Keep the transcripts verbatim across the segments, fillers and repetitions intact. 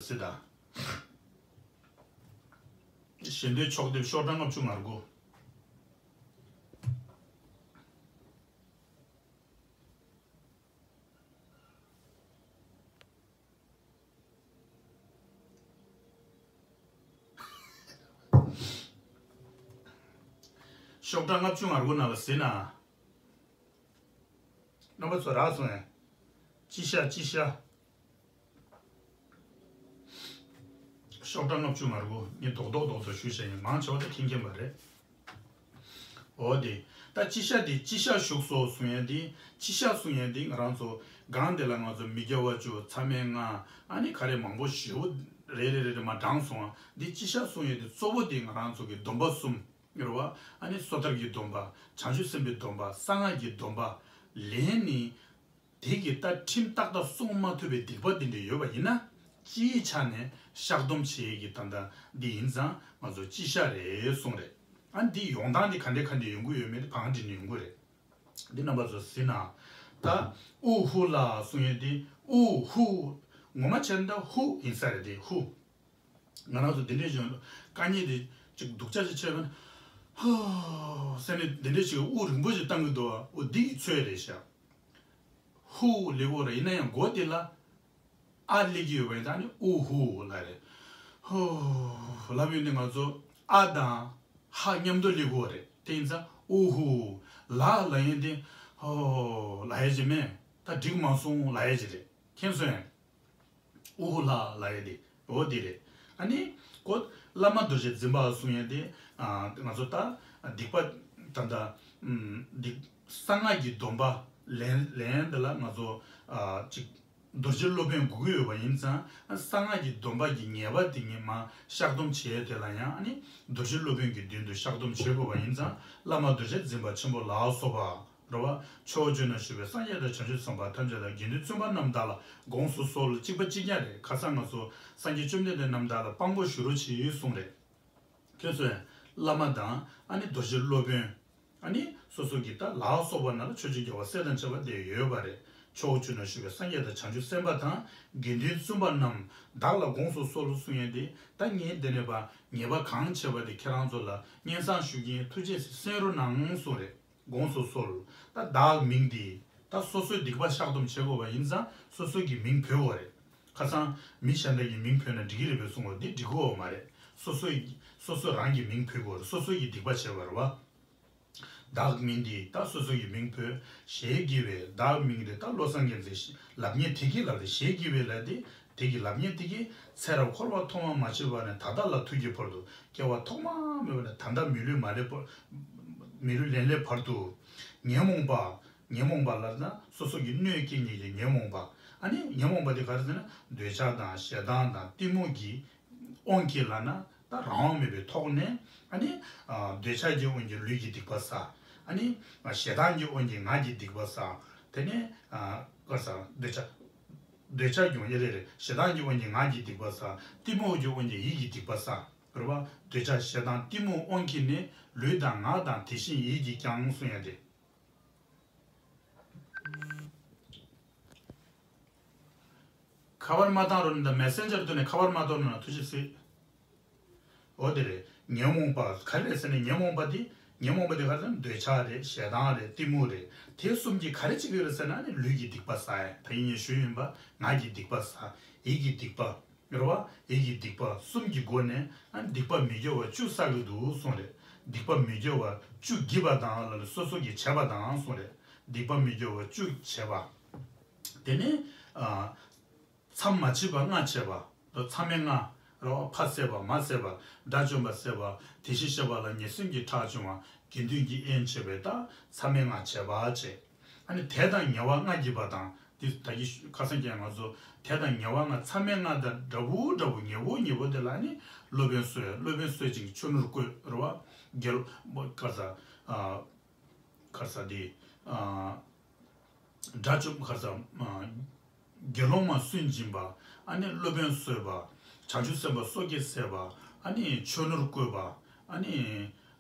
སྲིད་དང་། ཞེ་འདོད་ཕྱོགས་སྡེབ་ཤོག་གྲངས་ལྔ་བཅུ་ང་དགུ། ཤོག་གྲངས་ལྔ་བཅུ་ང་དགུ་ནང་ལ་གཟིགས་ན། རྣམ་པ་ཚོ་རག་སོང་ངས། ཅི་ཤ་ཅི་ཤ། ཤོག་གྲངས་ལྔ་བཅུ་ང་དགུ་ངས་རྡོག་རྡོག་རྡོག་རྡོག་ཞུས་བྱས་ཡིན། མང་ཆེ་བ་ད་མཁྱེན་མཁྱེན་པ་རེད། འོ་དེ། ད་ཅི་ཤ་དེ་ཅི་ཤ་བཞུགས་སོ་གསུང་ཡས་དེ། ཅི་ཤ་གསུང་ཡས་དེ་ང་རང་ཚོ་སྒང་དེ་ལ་ང་ཚོ་མི་དགེ་བ་བཅུ། མཚམས་མེད་ལྔ། ཨ་ནི་ག་རེ་མང་པོ་ཞེ་པོ་རེ་རེ་རེ་རེ་མར་བགྲངས་སོང་ང་། འདི་ཅི་ཤ་གསུང་ཡས་དེ་གཙོ་བོ་དེ་ང་རང་ཚོ་གི་སྡོམ་པ་གསུམ། རེད་བ། ཨ་ནི་སོ་ཐར་གྱི་སྡོམ་པ། བྱང་ཆུབ་སེམས་དཔའི་སྡོམ་པ། གསང་སྔགས་ཀྱི་སྡོམ་པ། ལེན་ནི། དེ་གི་ད་ཁྲིམས་ཏག་ཏག་སྲུང་མ་ཐུབ་པའི་སྡིག་པ་དེ་འདྲ་ཡོད་པ་ཡིན་ན། སྤྱིའི་ཆ་ནས་བཤགས་སྡོམ་བྱེད་ཡས་ཀྱི་ད་ལྟ་འདི་ཡིན་ཙང་ང་ཚོ་ཅི་ཤ་རེད་གསུངས་རེད། ཨ་འདི་ཡོང་སྟངས་འདི་ག་འདྲ་ག་འདྲ་ཡོང་གི་ཡོད་མེད་དེ་བང་སྒྲིག་ནས་ཡོང་གི་རེད། འདི་རྣམ་པ་ཚོ་གཟིགས་ན། ད་ཨུ་ཧུ་ལ་གསུང་ཡས་འདི་ཨུ་ཧུ། ངོ་མ་བྱས་ན་ད་ཧུ་ཡིན་ས་རེད། དེ་ཧུ། ང་རང་ཚོ་འདི་འདྲས་བྱུང་དཀའ་ངལ་དེ་ཅིག་སྡུག་ཅག་ཅིག་ཆེ་བས། ཧོ། ཟེར་ནས་འདི་འདྲས་ཅིག་དབུགས་རིང་པོ་ཅིག་བཏང་གི་འདུག་བ། འོ་འདི་གི་ཚོད་རེད་ཤག་ཧུ་ལེགས་པོ་རེད། ཡིན་ན་ཡང་མགོ་དེ་ལ་ཨ་སླེབས་ཀྱི་ཡོད་པ་ཡིན་ཙང་ནི་ཨུ་ཧུ་ལ་རེད། ཧོ། ལབ་ཡོང་དུས་ང་ཚོ་ཨ་དང་ཧ་མཉམ་དུ་སླེབས་དགོས་རེད། དེ་ཡིན་ཙང་ཨུ་ཧུ། ལ་ལ་ཡིན་དེ་ཧོ་ལ་ཡ་ཅིག་མེད། ད་འགྲིག་མ་སོང་ལ་ཡ་ཅིག་རེད། མཁྱེན་སོང་ངས། ཨུ་ཧུ་ལ་ལ་ཡ་དེ། འོ་དེ་རེད། ཨ་ནི། ཀོ། བླ་མ་རྡོ་རྗེ་འཛིན་པ་གསུང་ཡས་དེ། ང་ཚོ་ད། སྡིག་པ། ད་ད། སྡིག་གསང་སྔགས་ཀྱི་སྡོམ་པ། ལེན་ལེན་དེ་ལ་ང་ཚོ། ཅིག་རྡོ་རྗེ་སློབ་དཔོན་དགོས་ཀྱི་ཡོད་པ་ཡིན་ཙང་། གསང་སྔགས་ཀྱི་སྡོམ་པ་གི་ངེས་པ་དེ་ངེས་མ་བཤགས་སྡོམ་བྱེད་ཡས་དེ་ལ་ཡང་ཨ་ནི། རྡོ་རྗེ་སློབ་དཔོན་གྱི་མདུན་དུ་བཤགས་སྡོམ་བྱེད་དགོས་པ་ཡིན་ཙང་། བླ་མ་རྡོ་རྗེ་འཛིན་པ་ཆེན་པོ་ལ་སོགས་པ། རེད་བ། ཕྱོགས་བཅུ་ན་བཞུགས་པའི་སངས་རྒྱས་དང་བྱང་ཆུབ་སེམས་དཔའ་ཐམས་ཅད་ལ་དགེ་འདུན་བཙུན་པ་རྣམས་དག་ལ་དགོངས་སུ་གསོལ། གཅིག་པ་གཅིག་རྐྱང་རེད། ཁ་སང་ང་ཚོ་སངས་རྒྱས་བཅོམ་ལྡན་འདས་རྣམས་དག་ལ་དཔང་པོ་ཞུ་རོགས་གྱིས་གསུངས་རེད། ཁྱོད་ཚོས་བླ་མ་དང་ཨ་ནི་རྡོ་རྗེ་སློབ་དཔོན། ཨ་ནི་སོ་སོ་གི་ད་ལ་སོགས་པ་ན་ལ་ཕྱོགས་བཅུའི་རྒྱལ་བ་སྲས་དང་བཅས་པ་དེ་ཡོད་པ་རེད། ཕྱོགས་བཅུ་ན་བཞུགས་པའི་སངས་རྒྱས་དང་བྱང་ཆུབ་སེམས་དཔའ་དང་དགེ་འདུན་བཙུན་པ་རྣམས་དག་ལ་དགོངས་སུ་གསོལ་གསུང་ཡས་དེ། ད་ངས་འདི་ནས་པ་ངེས་པ་གང་བྱས་པ་དེ་ཁྱེད་རང་ཚོ་ལ་སྙན་སེང་ཞུ་གི་ཡིན། ཐུགས་རྗེས་གསན་རོགས་གནང་གསུངས་རེད། དགོངས་སུ་གསོལ། ད་བདག་མིང་འདི། ད་སོ་སོའི་སྡིག་པ་བཤགས་སྡོམ་བྱེད་དགོས་པ་ཡིན་ཙང་སོ་སོ་གི་མིང་བོས་དགོས་རེད། ཁ་སང་མི་གཞན་དག་གི་མིང་བོས་ན་འགྲིག་གི་རེད་པས་གསུང་བ་འདི་འགྲིག་གི་ཡོད་མ་རེད། སོ་སོའི་སོ་སོ་རང་གི་མིང་བོས་དགོས་རེད། སོ་སོ་གི་སྡིག་པ་བྱས་པ་རེད་བ། བདག་མིང་འདི། ད་སོ་སོ་གི་མིང་བོས། ཞེས་བགྱི་བའི། བདག་མིང་འདི་ད་བློ་བཟང་རྒྱལ་མཚན་ཞེས་ལབ་མཁན་དེ་གིས་ལབ་རེད། ཞེས་བགྱི་བའི་ལབ་དེ། དེ་གི་ལབ་མཁན་དེ་གིས་ཚེ་རབས་འཁོར་བ་ཐོག་མ་མ་མཆིས་པ་ནས་ད་ལྟ་ལ་ཐུག་གི་བར་དུ། སྐྱེ་བ་ཐོག་མ་མེད་པ་ནས་ད་ལྟ་མི་ལུས་མ་ལེན་བར། མི་ལུས་ལེན་ལེན་བར་དུ། ཉོན་མོངས་པ། ཉོན་མོངས་པ་ལབ་ན་སོ་སོ་གི་གནོད་སྐྱེལ་མཁན་གྱི་ཉོན་མོངས་པ། ཨ་ནི་ཉོན་མོངས་པ་དེ་ག་རེ་ཟེར་ན་འདོད་ཆགས་དང་ཞེ་སྡང་དང་གཏི་མུག་གི་དབང་གིས་ལབ་ན་ད་རང་དབང་མེད་པའི་ཐོག་ནས། ཨ་ནི་འདོད་ཆགས་ཀྱི་དབང་གིས་ལུས་ཀྱི་སྡིག་པ་བསགས། ཨ་ནི་ཞེ་སྡང་གི་དབང་གིས་ངག་གི་སྡིག་པ་བསགས། དེ་ནས་ག་རེ་ཟེར། འདོད་ཆགས། འདོད་ཆགས་ཀྱི་དབང་གིས་རེད་རེད། ཞེ་སྡང་གི་དབང་གིས་ངག་གི་སྡིག་པ་བསགས། གཏི་མུག་གི་དབང་གིས་ཡིད་ཀྱི་སྡིག་པ་བསགས། རེད་བ། འདོད་ཆགས་ཞེ་སྡང་གཏི་མུག་དབང་གིས་ནི་ལུས་དང་ངག་དང་དེ་བཞིན་ཡིད་ཀྱིས་ཀྱང་གསུང་ཡ་དེ། ཁ་པར་མ་བཏང་རོགས་གནང་། ད་མེ་སེན་ཇར་བཏོན་ནས་ཁ་པར་མ་གཏོང་རོགས་གནང་། ཐུགས་རྗེ་ཆེ། འོ་དེ་རེད། ཉོན་མོངས་པ་ག་རེ་རེད་ཟེར་ན་ཉོན་མོངས་པ་དེ། ཉོན་མོངས་པ་དེ་ག་རེ་ཟེར་ན་འདོད་ཆགས་རེད། ཞེ་སྡང་རེད། གཏི་མུག་རེད། དེ་གསུམ་གྱིས་ག་རེ་བྱེད་ཀྱི་རེད་ཟེར་ན་ནི་ལུས་ཀྱི་སྡིག་པ་བསགས་ཡ། ད་ཡིན་ངས་ཞུས་ཡིན་པ། ངག་གི་སྡིག་པ་བསགས། ཡིད་ཀྱི་སྡིག་པ། རེད་བ། ཡིད་ཀྱི་སྡིག་པ་གསུམ་གྱི་སྒོ་ནས་ཨ་སྡིག་པ་མི་དགེ་བ་བཅུ་བསགས་ཀྱི་འདུག་གསུངས་རེད། སྡིག་པ་མི་དགེ་བ་བཅུ་བགྱིས་པ་དང་ལ་ལ་སོ་སོ་གིས་བྱས་པ་དང་གསུངས་རེད། སྡིག་པ་མི་དགེ་བ་བཅུ་བྱས་པ། དེ་ནས་ཨ། མཚམས་མ་མཆིས་པ་ལྔ་བྱས་པ། མཚམས་མེད་ལྔ། རེད་བ། ཕ་བསད་པ། མ་བསད་པ། དགྲ་བཅོམ་པ་བསད་པ། དེ་བཞིན་གཤེགས་པ་ལ་ངེས་སེམས་ཀྱི་ཁྲག་སྦྱོང་བ། དགེ་འདུན་གྱི་དབྱེན་བྱས་པའི་ད་མཚམས་མེད་ལྔ་བྱས་པ་བྱས། ཨ་ནི་དད་དང་ཉེ་བ་ལྔ་བགྱིས་པ་དང་། འདི་ད་གིན་ཁ་སང་ཀྱང་ང་ཚོ་དད་དང་ཉེ་བ་ལྔ་མཚམས་མེད་ལྔ་དང་འདྲ་བོ་འདྲ་བོ་ཉེ་བོ་ཉེ་བོ་དེ་ལ་ནི་སློབ་དཔོན་གསོལ། སློབ་དཔོན་གསོལ་ཅིང་ཆོས་ནོར་བཀོད། རེད་བ། དགེ་སློང་ག་རེ་ཟེར། ཨ། ག་རེ་ཟེར་དེ། ཨ། དགྲ་བཅོམ་ག་རེ་ཟེར། ཨ། དགེ་སློང་མ་སུན་འབྱིན་པ། ཨ་ནི་སློབ་དཔོན་གསོལ་བ། བྱང་ཆུབ་སེམས་དཔའ་སོ་སྐྱེ་བསད་པ། ཨ་ནི་ཆོས་ནོར་བཀོད་པ། ཨ་ནི།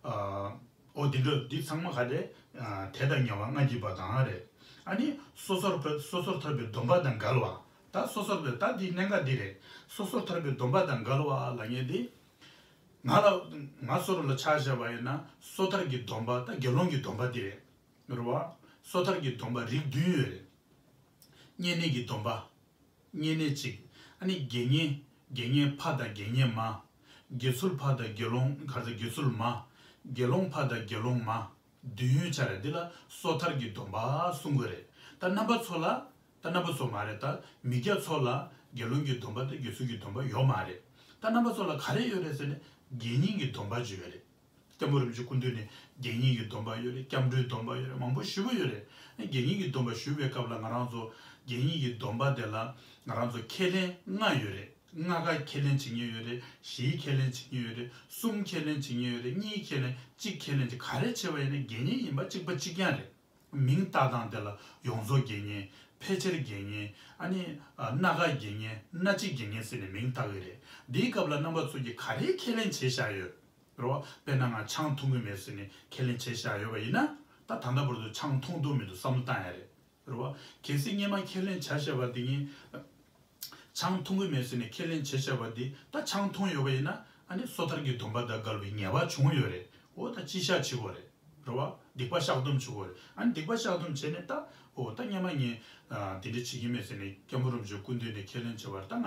ཨ། འོ་འདི་འདྲ་འདི་ཚང་མ་ག་རེ། ཨ། དད་དང་ཉེ་བ་ལྔ་བགྱིས་པ་དང་རེད། ཨ་ནི་སོ་སོར་སོ་སོར་ཐར་པའི་སྡོམ་པ་དང་འགལ་བ། ད་སོ་སོར་ཐར་པའི་ད་འདི་གནད་འགག་འདི་རེད། སོ་སོར་ཐར་པའི་སྡོམ་པ་དང་འགལ་བ་ལབ་མཁན་དེ། ང་ལ་ང་སོ་རུ་ལ་ཆ་བཞག་པ་ཡིན་ན་སོ་ཐར་གྱི་སྡོམ་པ་དང་དགེ་སློང་གི་སྡོམ་པ་དེ་རེད། རེད་བ། སོ་ཐར་གྱི་སྡོམ་པ་རིགས་བདུན་ཡོད་རེད། བསྙེན་གནས་ཀྱི་སྡོམ་པ། བསྙེན་གནས་གཅིག་ཨ་ནི་དགེ་བསྙེན། དགེ་བསྙེན་ཕ་དང་དགེ་བསྙེན་མ། དགེ་ཚུལ་ཕ་དང་དགེ་སློང་ག་ཚ་དགེ་ཚུལ་མ། དགེ་སློང་ཕ་དང་དགེ་སློང་མ། བདུན་ཡོད་ཆ་རེད། འདི་ལ་སོ་ཐར་གྱི་སྡོམ་པ་གསུང་གི་རེད། ད་རྣམ་པ་ཚོ་ལ། ད་རྣམ་པ་ཚོ་མ་རེད། ད་མི་སྐྱ་ཚོ་ལ་དགེ་སློང་གི་སྡོམ་པ་དང་དགེ་ཚུལ་གྱི་སྡོམ་པ་ཡོད་མ་རེད། ད་རྣམ་པ་ཚོ་ལ་ག་རེ་ཡོད་རེད་ཟེར་ན་དགེ་བསྙེན་གྱི་སྡོམ་པ་ཅིག་ཡོད་རེད། སྐྱབས་མགོན་རིན་པོ་ཆེ་སྐུ་མདུན་ནས་དགེ་བསྙེན་གྱི་སྡོམ་པ་ཡོད་རེད། སྐྱབས་འགྲོའི་སྡོམ་པ་ཡོད་རེད། མང་པོ་ཞེ་པོ་ཡོད་རེད། དགེ་བསྙེན་གྱི་སྡོམ་པ་ཞུ་བའི་སྐབས་ལ་ང་རང་ཚོ་དགེ་བསྙེན་གྱི་སྡོམ་པ་དེ་ལ་ང་རང་ཚོ་ཁས་ལེན་ལྔ་ཡོད་རེད། ལྔ་ཀ་ཁས་ལེན་བྱེད་མཁན་ཡོད་རེད། བཞིའི་ཁས་ལེན་བྱེད་མཁན་ཡོད་རེད། གསུམ་ཁས་ལེན་བྱེད་མཁན་ཡོད་རེད། གཉིས་ཁས་ལེན་གཅིག་ཁས་ལེན་གཅིག་ག་རེ་བྱས་པ་ཡིན་ན་དགེ་བསྙེན་ཡིན་པ་གཅིག་པ་གཅིག་རྐྱང་རེད། མིང་བཏགས་སྟངས་དེ་ལ་ཡོངས་རྫོགས་དགེ་བསྙེན། ཕལ་ཆེར་དགེ་བསྙེན། ཨ་ནི་ཨ་སྣ་ཁ་དགེ་བསྙེན། སྣ་གཅིག་དགེ་བསྙེན་ཟེར་ནས་མིང་བཏགས་ཀྱི་རེད། འདིའི་སྐབས་ལ་རྣམ་པ་ཚོ་གིས་ག་རེ་ཁས་ལེན་བྱས་བཞག་ཡོད། རེད་བ། དཔེར་ན་ང་ཆང་འཐུང་གི་མེད་ཟེར་ནས་ཁས་ལེན་བྱས་བཞག་ཡོད་པ་ཡིན་ན། ད་ད་ལྟ་བར་དུ་ཆང་འཐུང་འདུག་མི་འདུག་བསམ་བློ་བཏང་ཡ་རེད། རེད་བ། གལ་སྲིད་སྔོན་མ་ཁས་ལེན་བྱས་བཞག་པ་འདི་ངས། ཆང་འཐུང་གི་མེད་ཟེར་ནས་ཁས་ལེན་བྱས་བཞག་པ་འདི་ད་ཆང་འཐུང་ཡོད་པ་ཡིན་ན་ཨ་ནི་སོ་ཐར་གྱི་སྡོམ་པ་དང་འགལ་བའི་ཉེས་པ་བྱུང་ཡོད་རེད། འོ་ད་ཅི་བཤགས་བྱེད་དགོས་རེད། རེད་བ། སྡིག་པ་བཤགས་སྡོམ་བྱེད་དགོས་རེད། ཨ་ནི་སྡིག་པ་བཤགས་སྡོམ་བྱས་ནས་ད། འོ་ད་སྔོན་མ་ངས་ཨ་དེ་འདྲ་བྱེད་ཀྱི་མེད་ཟེར་ནས་སྐྱབས་མགོན་རིན་པོ་ཆེ་སྐུ་མདུན་ནས་ཁས་ལེན་བྱས་པར་ད་ང་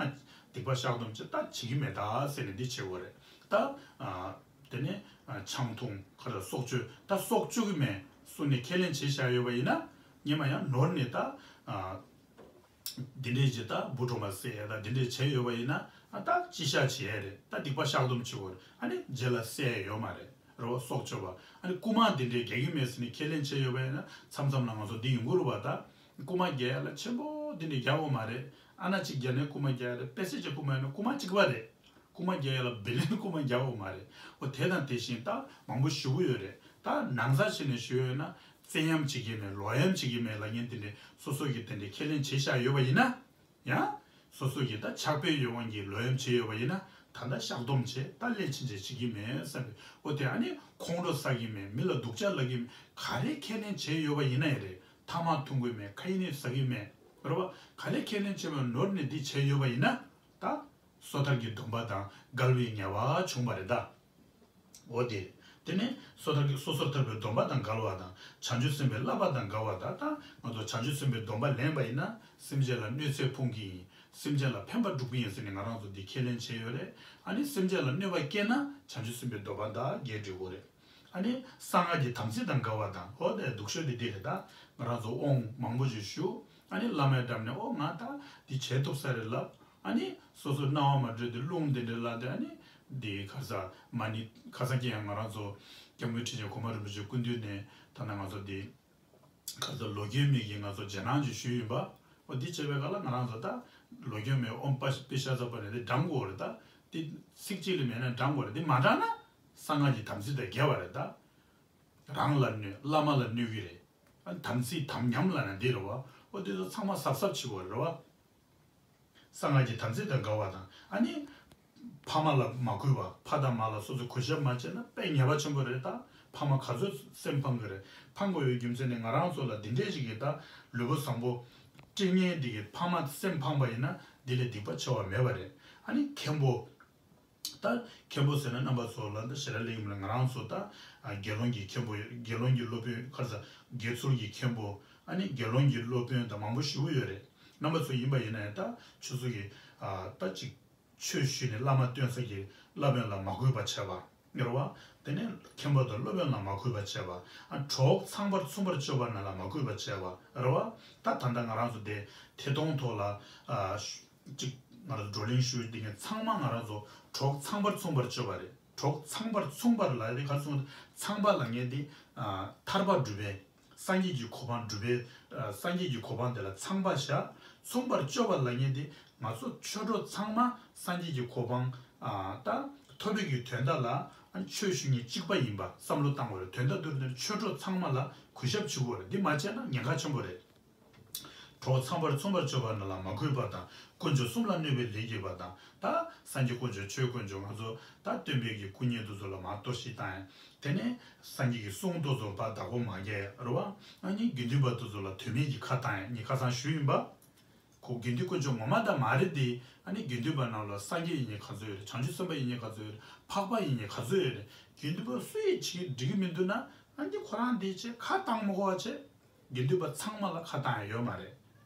སྡིག་པ་བཤགས་སྡོམ་བྱས་ད་བྱེད་ཀྱི་མེད་ད་ཟེར་ནས་འདི་བྱེད་དགོས་རེད། ད་ཨ་དེ་ནས་ཨ་ཆང་འཐུང་ག་རེ་སྲོག་གཅོད་ད་སྲོག་གཅོད་ཀྱི་མེད་གསུངས་ནས་ཁས་ལེན་བྱས་བཞག་ཡོད་པ་ཡིན་ན། སྔོན་མ་ཡང་ནོར་ནས་ད་ཨ། འདི་འདྲས་ཀྱི་ད་འབུ་གྲོག་མ་བསད་ཡ་ད་འདི་འདྲས་བྱས་ཡོད་པ་ཡིན་ན་ཨ་ད་ཅི་བཤགས་བྱེད་ཡ་རེད། ད་སྡིག་པ་བཤགས་སྡོམ་བྱེད་དགོས་རེད། ཨ་ནི་རྗེས་ལ་བསད་ཡ་ཡོད་མ་རེད། རེད་བ། སྲོག་གཅོད་པ། ཨ་ནི་རྐུ་མ་འདི་འདྲས་རྒྱག་གི་མེད་ཟེར་ནས་ཁས་ལེན་བྱས་ཡོད་པ་ཡིན་ན་མཚམས་མཚམས་ལ་ང་ཚོ་འདི་ཡོང་གི་རེད་བ། ད་རྐུ་མ་རྒྱག་ཡ་ལ་ཆེན་པོ་འདི་འདྲས་རྒྱག་དགོས་མ་རེད། ཨ་ན་གཅིག་རྒྱག་ནས་རྐུ་མ་རྒྱག་ཡ་རེད། དཔེ་ཆ་ཅིག་རྐུ་མ་ཡིན་ན་རྐུ་མ་གཅིག་པ་རེད། རྐུ་མ་རྒྱག་ཡ་ལ་བི་ལན་རྐུ་མ་རྒྱག་དགོས་མ་རེད། འོ་དེ་དང་དེ་བཞིན་ད་མང་པོ་ཞེ་པོ་ཡོད་རེད། ད་ནང་ས་ཕྱིན་ནས་ཞུས་ཡོད་ན་བཙན་གཡེམ་བྱེད་ཀྱི་མེད། ལོག་གཡེམ་བྱེད་ཀྱི་མེད་ལབ་མཁན་དེ་འདྲས་སོ་སོ་གིས་དེ་འདྲས་ཁས་ལེན་བྱས་བཞག་ཡོད་པ་ཡིན་ན། ཡང་སོ་སོ་གིས་ད་ཕྱག་དཔེ་ཡོད་དབང་གིས་ལོག་གཡེམ་བྱས་ཡོད་པ་ཡིན་ན་ད་ལྟ་བཤགས་སྡོམ་བྱས་ད་སླད་ཕྱིན་ཆད་བྱེད་ཀྱི་མེད་བསམ་པའི་འོ་དེ་ཨ་ནི་ཁོང་ཁྲོ་ཟ་གི་མེད། མི་ལ་སྡུག་ཅག་ལབ་ཀྱི་མེད། ག་རེ་ཁས་ལེན་བྱས་ཡོད་པ་ཡིན་ན་ཡང་རེད། ཐ་མག་འཐུང་གི་མེད། ཁ་ཡིན་ནས་ཟ་གི་མེད། རེད་བ། ག་རེ་ཁས་ལེན་བྱས་པ་ནོར་ནས་འདི་བྱས་ཡོད་པ་ཡིན་ན་ད། སོ་ཐར་གྱི་སྡོམ་པ་དང་འགལ་བའི་ཉེས་པ་བྱུང་བ་རེད་ད། འོ་དེ། དེ་ནས་སོ་ཐར་གྱི་སོ་སོར་ཐར་པའི་སྡོམ་པ་དང་འགལ་བ་དང་བྱང་ཆུབ་སེམས་དཔའི་བསླབ་པ་དང་འགལ་བ་དང་ད་ང་ཚོ་བྱང་ཆུབ་སེམས་དཔའི་སྡོམ་པ་ལེན་པ་ཡིན་ན་སེམས་ཅན་ལ་གནོད་འཚེ་ཕོག་གི་ཡིན། སེམས་ཅན་ལ་ཕན་པ་སྒྲུབ་ཀྱི་ཡིན་ཟེར་ནས་ང་རང་ཚོ་འདི་ཁས་ལེན་བྱས་ཡོད་རེད། ཨ་ནི་སེམས་ཅན་ལ་གནོད་པ་བསྐྱལ་ན་བྱང་ཆུབ་སེམས་དཔའི་སྡོམ་པ་དང་འགལ་འགྲོ་གི་རེད། ཨ་ནི་གསང་སྔགས་ཀྱི་དམ་ཚིག་དང་འགལ་བ་དང་འོ་དེ་སྡུག་ཤོས་དེ་འདི་རེད་ད། ང་རང་ཚོ་དབང་མང་པོ་ཞིག་ཞུ། ཨ་ནི་བླ་མའི་འགྲམ་ནས་ཨོ་ང་ད་འདི་བྱས་ཐུབ་ས་རེད་ལབ། ཨ་ནི་སོ་སོའི་སྣང་བ་མ་གྲོལ་ཏེ་རླུང་དེ་འདྲ་ལ་དེ་ཨ་ནི་འདི་ཁ་ས་མ་ཎི་ཁ་སང་ཁྱེད་ཡང་ང་རང་ཚོ་སྐྱབས་མགོན་ཁྲི་ཆེན་གོང་མ་རིན་པོ་ཆེ་སྐུ་མདུན་ནས་ད་ནང་ང་ཚོ་འདི་ཁ་ས་ལོ་རྒྱུས་མེད་ཀྱི་ང་ཚོ་རྗེས་གནང་ཅིག་ཞུས་ཡིན་པ། ཨོ་འདི་བྱས་པའི་སྐབས་ལ་ང་རང་ཚོ་ད་ལོ་རྒྱུས་མེད་ཨོམ་པ་པི་ཤ་ཚ་པ་ནས་འདི་འགྲང་དགོས་རེད་ད། འདི་ཚིག་གཅིག་ལས་མེད་ན་འགྲང་དགོས་རེད། འདི་མ་འགྲང་ན་གསང་སྔགས་ཀྱི་དམ་ཚིག་དང་འགལ་བ་རེད་ད། རང་ལ་གནོད་བླ་མ་ལ་གནོད་ཀྱི་རེད། ཨ་ནི་དམ་ཚིག་དམ་ཉམས་ལབ་ན་འདི་རེད་བ། ཨོ་དེ་ཚོ་ཚང་མ་གཟབ་གཟབ་བྱེད་དགོས་རེད་བ། གསང་སྔགས་ཀྱི་དམ་ཚིག་དང་འགལ་བ་དང་ཨ་ནི། ཕ་མ་ལ་མ་གུས་པ་ཕ་དང་མ་ལ་སོ་སོ་གུས་ཞབས་མ་བྱས་ན་དཔེ་ཉེས་པ་ཆེན་པོ་རེད་ད། ཕ་མ་ག་ཚོད་སེམས་ཕངས་ཀྱི་རེད། ཕངས་དགོས་པའི་རྒྱུ་མཚན་ནི་ང་རང་ཚོ་ལ་འདི་འདྲས་ཞིག་གིས་ད་ལུས་པོ་བཟང་པོ། སྐྲེ་ངན་འདི་གིས་ཕ་མ་སེམས་ཕངས་པ་ཡིན་ན་འདི་ལས་སྡིག་པ་ཆེ་བ་མེད་པ་རེད། ཨ་ནི་མཁན་པོ། ད་མཁན་པོ་ཟེར་ན་རྣམ་པ་ཚོ་ལ་ད་ཞེ་དྲག་ལས་ཀྱི་མ་རེད། ང་རང་ཚོ་ད་ཨ་དགེ་སློང་གི་མཁན་པོ་ཡོད། དགེ་སློང་གི་སློབ་དཔོན་ཁ་ས་དགེ་ཚུལ་གྱི་མཁན་པོ། ཨ་ནི་དགེ་སློང་གི་སློབ་དཔོན་ད་མང་པོ་ཞེ་པོ་ཡོད་རེད། རྣམ་པ་ཚོ་ཡིན་པ་ཡིན་ན་ཡང་ད་ཆུ་ཚོད་ཀྱི་ཨ་ད་ཅིག་ཆོས་ཞུས་ནས་བླ་མ་སྟོན་ས་ཀྱི་བླ་དཔོན་ལ་མ་གུས་པ་བྱས་པ་རེད་བ། དེ་ནས་མཁན་པོ་དང་སློབ་དཔོན་ལ་མ་གུས་པ་བྱས་པ། ཨ་གྲོགས་ཚངས་པར་མཚུངས་པར་སྤྱོད་པ་རྣམས་ལ་མ་གུས་པ་བྱས་པ་རེད་བ། ད་ད་ལྟ་ང་རང་ཚོ་དེ་ཐད་གཏོང་ཐོག་ལ་ཨ་ཅིག་ང་རང་བགྲོ་གླེང་ཞུས་དེ་ངས་ཚང་མ་ང་རང་ཚོ་གྲོགས་ཚངས་པར་མཚུངས་པར་སྤྱོད་པ་རེད། གྲོགས་ཚངས་པར་མཚུངས་པར་ལ་དེ་ག་རེ་གསུངས། ཚངས་པ་ལབ་མཁན་དེ་ཨ་ཐར་པ་སྒྲུབ་པའི་སངས་རྒྱས་ཀྱི་གོ་འཕང་སྒྲུབ་པའི་ཨ་སངས་རྒྱས་ཀྱི་གོ་འཕང་དེ་ལ་ཚངས་པ་བཞག་མཚུངས་པར་སྤྱོད་པ་ལབ་མཁན་དེ་ང་ཚོ་ཆོས་གྲོགས་ཚང་མ་སངས་རྒྱས་ཀྱི་གོ་འཕང་ཨ་ད་ཐོབ་པའི་གི་དོན་དག་ལ་ཨ་ཆོས་ཞུ་མཁན་གཅིག་པ་ཡིན་པ་བསམ་བློ་བཏང་དགོས་རེད། དོན་དག་དེ་ཆོས་གྲོགས་ཚང་མ་ལ་གུས་ཞབས་བྱེད་དགོས་རེད། འདི་མ་བྱས་ན་ཉེན་ཁ་ཆེན་པོ་རེད། གྲོགས་ཚངས་པར་མཚུངས་པར་སྤྱོད་པ་རྣམས་ལ་མ་གུས་པ་དང་། དཀོན་མཆོག་གསུམ་ལ་གནོད་པའི་ལས་བགྱིས་པ་དང་། ད་སངས་རྒྱས་དཀོན་མཆོག་ཆོས་དཀོན་མཆོག་ང་ཚོ་ད་སྟོན་པའི་གི་སྐུ་བརྙན་དེ་ཚོ་ལ་མར་གཏོར་བཤིག་བཏང་ཡ། དེ་ནས་སངས་རྒྱས་ཀྱི་གསུང་དེ་ཚོ་ཕར་བདག་པོ་མ་རྒྱག་ཡ་རེད་བ། ཨ་ནི་དགེ་འདུན་པ་དེ་ཚོ་ལ་དོན་མེད་ཀྱི་ཁ་བཏང་ཡ་ངས་ཁ་སང་ཞུས་ཡིན་པ། ཁོ་དགེ་འདུན་དཀོན་མཆོག་ངོ་མ་ད་མ་རེད་དེ། ཨ་ནི་དགེ་འདུན་པ་རྣམས་ལ་སངས་རྒྱས་ཡིན་མཁན་ག་ཚོད་ཡོད་རེད། བྱང་ཆུབ་སེམས་དཔའ་ཡིན་མཁན་ག་ཚོད་ཡོད་རེད། འཕགས་པ་ཡིན་མཁན་ག་ཚོད་ཡོད་རེད། དགེ་འདུན་པ་སུ་ཡིས་བྱེད་འགྲིག་གི་མི་འདུག་ན། ཨ་ནི་ཁོ་རང་དེ་བྱས་ཁ་བཏང་མི་དགོས་པ་བྱས། དགེ་འདུན་པ་ཚང་མ་ལ་ཁ་བཏང་ཡ་ཡོད་མ་རེད།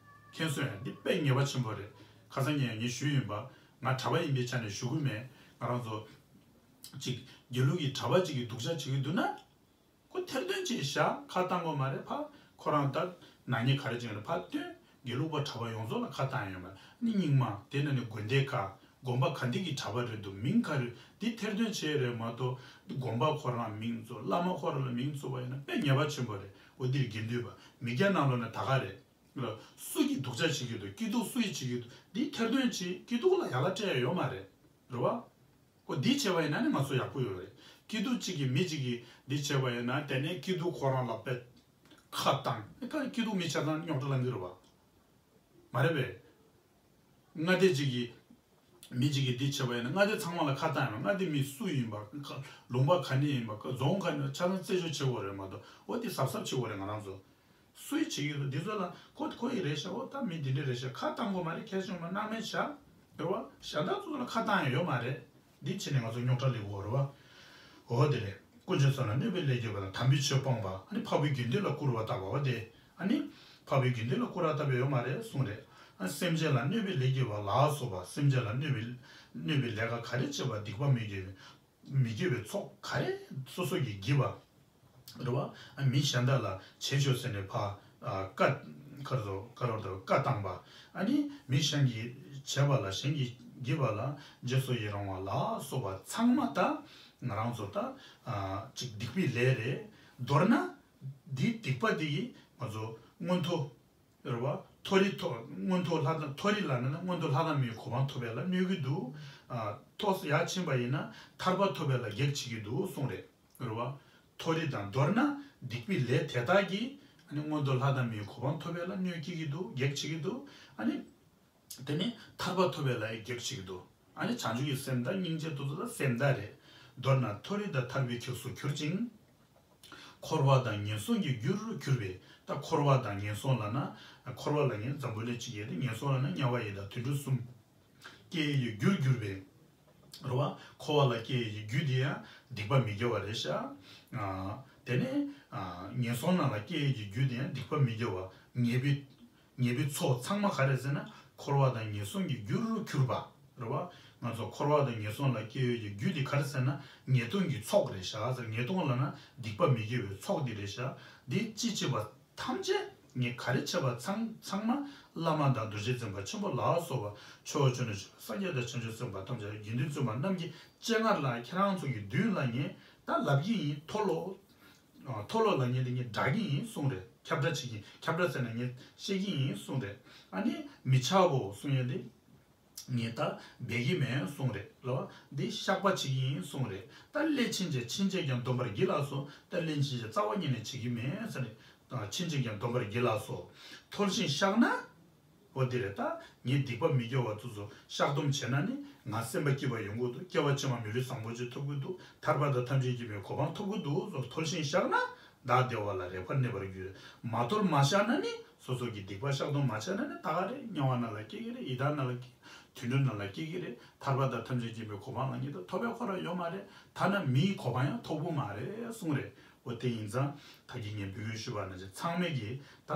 མཁྱེན་སོང་ཡ། འདི་དཔེ་ངེས་པ་ཆེན་པོ་རེད། ཁ་སང་ཉིན་ངས་ཞུས་ཡིན་པ། ང་གྲྭ་པ་ཡིན་པའི་ཆ་ནས་ཞུ་གི་མེད། ང་རང་ཚོ་ཅིག་དགེ་ལུགས་ཀྱི་གྲྭ་པ་ཅིག་གི་སྡུག་ཅག་བྱེད་ཀྱི་འདུག་ན། ཁོ་ཐེར་འདོན་ཅིག་བཞག་ཁ་བཏང་དགོས་མ་རེད། ཕ་ཁོ་རང་ད་ནག་ཉེས་ག་རེ་ཅིག་རེད། ཕ་སྟོན། དགེ་ལུགས་པ་གྲྭ་པ་ཡོངས་རྫོགས་ལ་ཁ་བཏང་ཡ་ཡོད་མ་རེད། ནི་རྙིང་མ་དེ་ན་ནི་དགོན་སྡེ་ག་དགོན་པ་ག་འདི་གི་གྲྭ་པ་རེད་འདུག་མིང་ག་རེ་འདི་ཐེར་འདོན་བྱས་རེད་མ་གཏོགས། དགོན་པ་ཁོ་རང་མིང་བཙུགས། བླ་མ་ཁོ་རང་ལ་མིང་བཙུགས་པ་ཡིན་ན་དཔེ་ཉེས་པ་ཆེན་པོ་རེད། འོ་འདིར་དགེ་འདུན་པ་མི་སྐྱ་རྣམས་ལ་ནི་ད་ག་རེད། སུ་གིས་སྡུག་ཅག་བྱེད་ཀྱི་འདུག་སྐྱིད་སྡུག་སུ་ཡིས་བྱེད་ཀྱི་འདུག་འདི་ཐེར་འདོན་བྱེད། སྐྱིད་སྡུག་ལ་ཡག་ལ་སྤྲད་ཡ་ཡོད་མ་རེད། རེད་བ། ཁོ་འདི་བྱས་པ་ཡིན་ན་ནི་ང་ཚོ་ཡག་པོ་ཡོད་རེད། སྐྱིད་སྡུག་གཅིག་གིས་མི་གཅིག་གིས་འདི་བྱས་པ་ཡིན་ན། དེ་ནས་སྐྱིད་སྡུག་ཁོ་རང་ལ་དཔེ་ཁ་བཏང་། ཨེ་ཁ་སྐྱིད་སྡུག་མི་བྱས་ན་རྙོག་དྲ་ལངས་ཀྱི་རེད་བ། མ་རེད་པས། མངའ་སྡེ་གཅིག་གིས་མི་གཅིག་གིས་འདི་བྱས་པ་ཡིན་ན། མངའ་སྡེ་ཚང་མ་ལ་ཁ་བཏང་ཡོད། མངའ་སྡེ་མི་སུ་ཡིན་པ། ལུང་པ་ག་ནས་ཡིན་པ། རྫོང་ག་ནས། ཆ་ཚང་རྩད་གཅོད་བྱེད་དགོས་རེད་མ་གཏོགས། འོ་འདི་གཟབ་གཟབ་བྱེད་དགོས་རེད། ང་རང་ཚོ། སུས་བྱེད་ཀྱི་འདུག་འདི་ཚོ་ལ་ཁོ་ཁོ་ཡི་རེད་ཤག་འོ་ད་མི་འདི་འདྲ་རེད་ཤག་ཁ་བཏང་དགོས་མ་རེད། ཁྱེད་ཚོ་མ་སྣང་མེད་བྱ། རེད་བ། གཞན་དག་ཚོ་ལ་ཁ་བཏང་ཡ་ཡོད་མ་རེད། འདི་བྱས་ནས་ང་ཚོ་རྙོག་དྲ་སླེབས་ཀྱི་ཡོད་རེད་བ། འོ་དེ་རེད། དཀོན་མཆོག་གསུམ་ལ་གནོད་པའི་ལས་བགྱིས་པ་དང་། དམ་པའི་ཆོས་སྤོང་བ། ཨ་ནི་འཕགས་པའི་དགེ་འདུན་ལ་སྐུར་བ་བཏབ་པ། འོ་དེ། ཨ་ནི་འཕགས་པའི་དགེ་འདུན་ལ་སྐུར་བ་བཏབ་པ་ཡོད་མ་རེད་གསུངས་རེད། ཨ་སེམས་ཅན་ལ་གནོད་པའི་ལས་བགྱིས་པ་ལ་སོགས་པ། སེམས་ཅན་ལ་གནོད་པའི་གནོད་པའི་ལས་ཀ་ག་རེ་བྱེད་པ། སྡིག་པ་མི་དགེ་བའི་མི་དགེ་བའི་ཚོགས་ག་རེ་སོ་སོ་གིས་བགྱིས་པ། རེད་བ། མི་གཞན་དག་ལ་བྱེད་ཆོག་ཟེར་ནས་ཕར་བཀའ། ག་རེ་ཟེར། ག་རེ་ཟེར། བཀའ་བཏང་པ། ཨ་ནི་མི་གཞན་གྱིས་བྱས་པ་ལ། གཞན་གྱིས་བགྱིས་པ་ལ་རྗེས་སུ་ཡི་རང་བ་ལ་སོགས་པ་ཚང་མ་ད་ང་རང་ཚོ་ད་ཅིག་སྡིག་པའི་ལས་རེད། མདོར་ན་འདིའི་སྡིག་པ་འདི་ཡིས་ང་ཚོ་མངོན་མཐོ། རེད་བ། མཐོ་རིས་ཐོབ། མངོན་མཐོ་ལྷ་དང་། མཐོ་རིས་ལབ་ན་ནི་མངོན་མཐོ་ལྷ་དང་མིའི་གོ་འཕང་ཐོབ་པ་ལ་གནོད་ཀྱི་འདུག་ཨ། མཐོ་ཡར་ཕྱིན་པ་ཡིན་ན་ཐར་པ་ཐོབ་པ་ལ་གེགས་བྱེད་ཀྱི་འདུག་གསུངས་རེད། རེད་བ། མཐོ་རིས་དང་། མདོར་ན་སྡིག་པའི་ལས་དེ་དག་གིས་ཨ་ནི་མངོན་མཐོ་ལྷ་དང་མིའི་གོ་འཕང་ཐོབ་པ་ལ་གནོད་སྐྱེལ་གྱི་འདུག་གེགས་བྱེད་ཀྱི་འདུག་ཨ་ནི་དེ་ནི་ཐར་པ་ཐོབ་པ་ལ་གེགས་བྱེད་ཀྱི་འདུག་ཨ་ནི་བྱང་ཆུབ་ཀྱི་སེམས་དང་སྙིང་རྗེ་དེ་ཚོ་ལ་སེམས་དག་རེད། མདོར་ན་མཐོ་རིས་དང་ཐར་པའི་གེགས་སུ་གྱུར་ཅིང་། འཁོར་བ་དང་ངན་སོང་གི་རྒྱུར་གྱུར་པས། ད་འཁོར་བ་དང་ངན་སོང་ལབ་ན། འཁོར་བ་ལབ་ན་འཛམ་བུ་གླིང་གཅིག་ཡོད་དེ། ངན་སོང་ལབ་ན་དམྱལ་བ་ཡི་དྭགས་དུད་འགྲོ་གསུམ། སྐྱེ་ཡི་རྒྱུར་གྱུར་པས། རེད་བ། འཁོར་བ་ལ་སྐྱེ་ཡི་རྒྱུ་དེ་ཡང་སྡིག་པ་མི་དགེ་བ་རེད་ཤག་ཨ། དེ་ནས་ཨ་ངན་སོང་ནང་ལ་སྐྱེ་ཡི་རྒྱུ་དེ་ཡང་སྡིག་པ་མི་དགེ་བ། ཉེས་པའི། ཉེས་པའི་ཚོགས་ཚང་མ་ག་རེ་ཟེར་ན། འཁོར་བ་དང་ངན་སོང་གི་རྒྱུར་གྱུར་པ། རེད་བ། ང་ཚོ་འཁོར་བ་དང་ངན་སོང་ལ་སྐྱེ་ཡོད་ཀྱི་རྒྱུ་དེ་ག་རེ་ཟེར་ན། ཉེས་ལྟུང་གི་ཚོགས་རེད་ཤག་ཟེར། ཉེས་ལྟུང་ལབ་ན་སྡིག་པ་མི་དགེ་བའི་ཚོགས་དེ་རེད་ཤག་འདི་ཅི་བྱེད་པ་ཐམས་ཅད། ངས་ག་རེ་བྱས་པ་ཚང་ཚང་མ་བླ་མ་དང་རྡོ་རྗེ་འཛིན་པ་ཆེན་པོ་ལ་སོགས་པ། ཕྱོགས་བཅུ་ན་བཞུགས་པའི་སངས་རྒྱས་དང་བྱང་ཆུབ་སེམས་དཔའ་ཐམས་ཅད། དགེ་འདུན་བཙུན་མ་རྣམས་ཀྱི་སྤྱན་སྔར་ལ་ཁྱེད་རང་ཚོ་གི་མདུན་ལ་ངས་ད་ལབ་ཀྱི་ཡིན། མཐོལ་ལོ། མཐོལ་ལོ་ལབ་མཁན་དེ་ངས་བསྒྲགས་ཀྱི་ཡིན་གསུངས་རེད། ཁྱབ་བསྒྲགས་བྱེད་ཀྱི་ཡིན། ཁྱབ་བསྒྲགས་ཟེར་ན་ངས་བཤད་ཀྱི་ཡིན་གསུངས་རེད། ཨ་ནི་མི་ཆག་གོ་གསུང་ཡས་དེ་ངས་ད་འབད་ཀྱི་མེད་གསུངས་རེད་ལོ། འདི་བཤགས་པ་བྱེད་ཀྱི་ཡིན་གསུངས་རེད། ད་སླད་ཕྱིན་ཆད་ཕྱིན་ཆད་ཀྱང་སྡོམ་པར་བགྱིད་ལགས་སོ། ད་སླད་ཕྱིན་ཆད་རྩ་བ་ཉིད་ནས་བྱེད་ཀྱི་མེད་ཟེར་རེད། ད་ཕྱིན་ཆད་ཀྱང་སྡོམ་པར་བགྱིད་ལགས་སོ། མཐོལ་ཞིང་བཤགས་ན། འོ་དེ་རེད། ད་ངས་སྡིག་པ་མི་དགེ་བ་དེ་ཚོ་བཤགས་སྡོམ་བྱས་ན་ནི་ང་སེམས་པ་སྐྱིད་པ་ཡོང་གི་འདུག་སྐྱེ་བ་ཕྱི་མ་མི་ལུས་བཟང་པོ་ཅིག་ཐོབ་ཀྱི་འདུག་ཐར་པ་དང་ཐམས་ཅད་མཁྱེན་པའི་གོ་འཕང་ཐོབ་ཀྱི་འདུག་སོགས། མཐོལ་ཞིང་བཤགས་ན་བདག་བདེ་བ་ལ་རེག་པར་གནས་པར་འགྱུར། མ་མཐོལ་མ་བཤགས་ན་ནི། སོ་སོ་གི་སྡིག་པ་བཤགས་སྡོམ་མ་བྱས་ན་ནི་ད་ག་རེད། དམྱལ་བ་ནང་ལ་སྐྱེ་གི་རེད། ཡི་དྭགས་ནང་ལ་སྐྱེ། དུད་འགྲོ་ནང་ལ་སྐྱེ་གི་རེད། ཐར་པ་དང་ཐམས་ཅད་མཁྱེན་པའི་གོ་འཕང་ལ་ངེས་དུ་ཐོབ་པའི་ཁོ་རང་ཡོད་མ་རེད། ཐ་ན་མིའི་གོ་འཕང་ཡང་ཐོབ་གི་མ་རེད་གསུངས་རེད། འོ་དེ་ཡིན་ཙང་ད་གིན་ངས་འབོད་སྐུལ་ཞུས་པ་ནང་བཞིན་ཚང་མས་ཀྱིས་ད་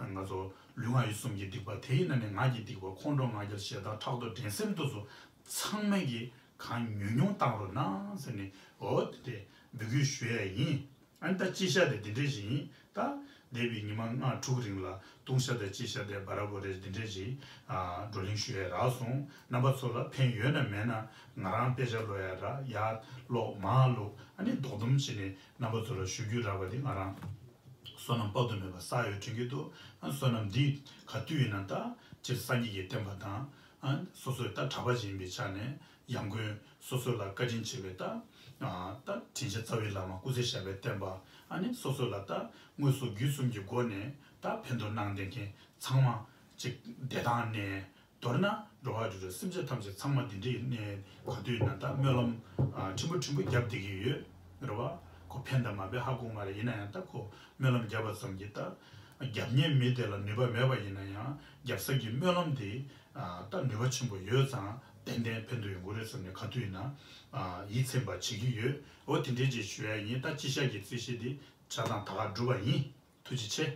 ང་ཚོ་ལུས་ངག་ཡིད་གསུམ་གྱི་སྡིག་པ། དེའི་ནང་ནས་ངག་གི་སྡིག་པ། ཁོང་ཁྲོ་ང་རྒྱལ་ཞེ་སྡང་ཕྲག་དོག་འགྲན་སེམས་དེ་ཚོ་ཚང་མས་ཀྱིས་གང་ཉུང་ཉུང་བཏང་རོགས་གནང་ཟེར་ནས། འོ་དེ་འབོད་སྐུལ་ཞུ་ཡ་ཡིན། ཨ་ནི་ད་སྤྱི་བཤད་དེ་འདི་འདྲ་ཞིག་ཡིན། ད་འདས་པའི་ཉི་མ་ལྔ་དྲུག་རིང་ལ་ལྟུང་བཤགས་དང་སྤྱི་བཤད་དེ་བར་བོ་རེ་འདི་འདྲ་ཞིག་ཨ་བགྲོ་གླེང་ཞུ་ཡས་རག་སོང་། རྣམ་པ་ཚོ་ལ་ཕན་ཡོད་ན་མེད་ན། ང་རང་དཔེ་ཆ་ཀློག་ཡ་རག་ཡར་ཀློག་མར་ཀློག་ཨ་ནི་རྡོག་རྡོམ་བྱས་ནས་རྣམ་པ་ཚོ་ལ་ཞུ་རྒྱུ་རག་པ་དེ་ང་རང་བསོད་ནམས་དཔག་ཏུ་མེད་པ་བསགས་ཡོད་དྲན་གྱི་འདུག་ཨ་བསོད་ནམས་འདི་ག་དུས་ཡིན་ན་ད་སྤྱིར་སངས་རྒྱས་ཀྱི་བསྟན་པ་དང་། ཨ་སོ་སོའི་ད་གྲྭ་པ་ཞིག་ཡིན་པའི་ཆ་ནས། ཡང་སྒོས་སོ་སོ་ལ་བཀའ་དྲིན་ཆེ་བའི་ད། ཨ་ད་དྲིན་ཅན་རྩ་བའི་བླ་མ་སྐུ་ཚེ་ཞབས་པད་བརྟན་པ། ཨ་ནི་སོ་སོ་ལ་ད་དངོས་སུ་རྒྱུད་གསུམ་གྱི་སྒོ་ནས་ད་ཕན་ཐོགས་གནང་བསྡད་མཁན་ཚང་མ་ཅིག་བདེ་ཐང་གནས། མདོར་ན་འགྲོ་བ་རིགས་དྲུག་སེམས་ཅན་ཐམས་ཅད་ཚང་མ་བདེ་འབྲས་གནས། ག་དུས་ན་ད་སྨོན་ལམ་ཨ་ཕྲན་བུ་ཕྲན་བུ་བརྒྱབ་བསྡད་ཀྱི་ཡོད། རེད་བ། ཁོ་ཕན་དང་མ་ཕན་ཧ་གོ་མ་རེད། ཡིན་ན་ཡང་ད་ཁོ་སྨོན་ལམ་བརྒྱབ་པ་ཙམ་གྱིས་ད། རྒྱབ་མཁན་མི་དེ་ལ་ནུས་པ་མེད་པ་ཡིན་ན་ཡང་རྒྱབ་ས་གི་སྨོན་ལམ་དེ། ད་ནུས་པ་ཆེན་པོ་ཡོད་ཙང་ཏན་ཏན་ཕན་ཐོགས་ཡོང་གི་རེད་བསམ་ནས་ག་དུས་ཡིན་ན་ཡིད་ཚིམ་པ་བྱེད་ཀྱི་ཡོད། འོ་དེ་འདྲའི་ཅིག་ཞུ་ཡ་ཡིན། ད་སྤྱི་བཤད་ཀྱི་རྩིས་གཞི་འདི་ཆ་ཚང་ད་ག་གྲུབ་པ་ཡིན། ཐུགས་རྗེ་ཆེ།